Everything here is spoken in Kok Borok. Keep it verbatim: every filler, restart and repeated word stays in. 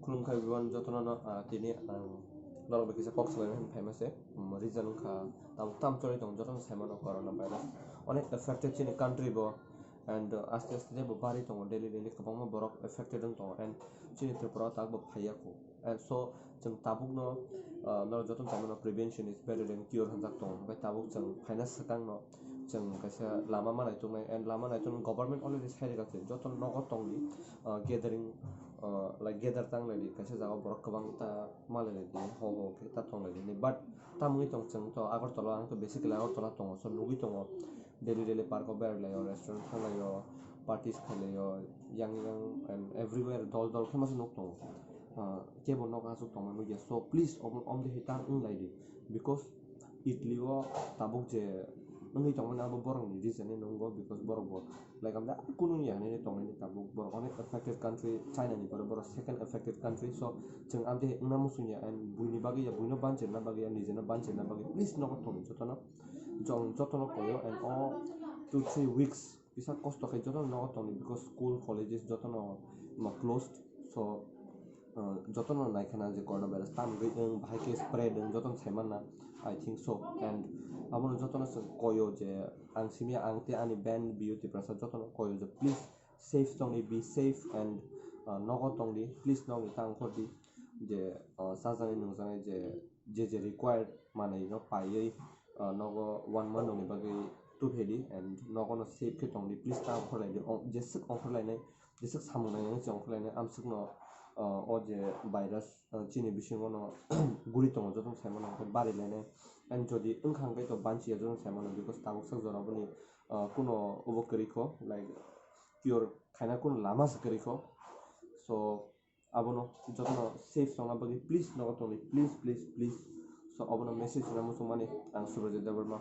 Khulumkha everyone, jotono no, ah, tini ang norok bai kisa kok salai hwn phaima se. Um, reason wngkha tabuk tam choli tong jotono sai mano corona virus. Onek affected chini country bo, and, uh, aste aste bo bari tongo, daily daily kwbangma borok affected wng tongo, and chini Tripura o tabuk bo phaiya kho. And so chwng tabuk no, uh, norok jotono sai mano prevention is better than cure hwnjak tongo. Hwnkhe tabuk chwng phaina swkang no chwng kaisa lama ma naituknai, and lama naituknai government already sai rijak se joto nogo tongdi, uh, gathering, uh, like gather tang laidi, kaisa jaga borok kwbang ta ma lai laidi, ho ho khe ta tong laidi, but tamungwi tong chwng to Agartala, ang to basically Agartala tongo, so nugwi tongo daily daily park o berai laio, restaurant thang laio, parties khai laio, yang yang and everywhere dol dol khe masa nuk tongo. Ah, kebo nok asuk tongma nukya, so please om om de hitan wng laidi, because Italy o tabuk je wngwi tongmani abo borokni reason ni nungo, because borok bo like amda kunu ya hinwi tongmani tabuk borok onek affected country, China ni pore borok second affected country, so chwng amde wngna muchungya and buini bagwi ya buino banchirna bagwi ya nijeno banchirna bagwi please nogo tongni jotono, jong jotono koyo and o two three weeks kisa kosto khe jotono nogo tongni, because school colleges jotono ma closed, so uh, jotono naikhana je coronavirus tam wngwi wng bahai khe spread wng jotono sai manna, I think so. And abono jotono chwng koyo je ang simi ang tei ani band Beauty Prasad jotono koyo je please safe tongdi, be safe and, uh, nogo tongdi, please nogni ta ongkhordi je, uh, chajaknai nungjaknai je je je required manwi no paiwi, uh, nogo one month nokni bagwi tuphedi and nogo no safe khe tongdi, please ta ongkhorlaidi, ong- jeswk ongkhorlainai, jeswk samung nainani se ongkhorlainai, amswkno, uh, o je virus, uh, chini bisingo no guri tongo jotono sai mano hwnkhe bari lainai. And jodi wngkha hwnkhe to banchiya jotono sai mano, because tabuk sak jora boni, uh, kuno obo kwrwi kho, like cure khaina kuno lama se kwrwi kho. So abono jotono safe tongna bagwi please nogo tongdi, please please please. So abono message rwna muchungmani ang Surajit Debbarma.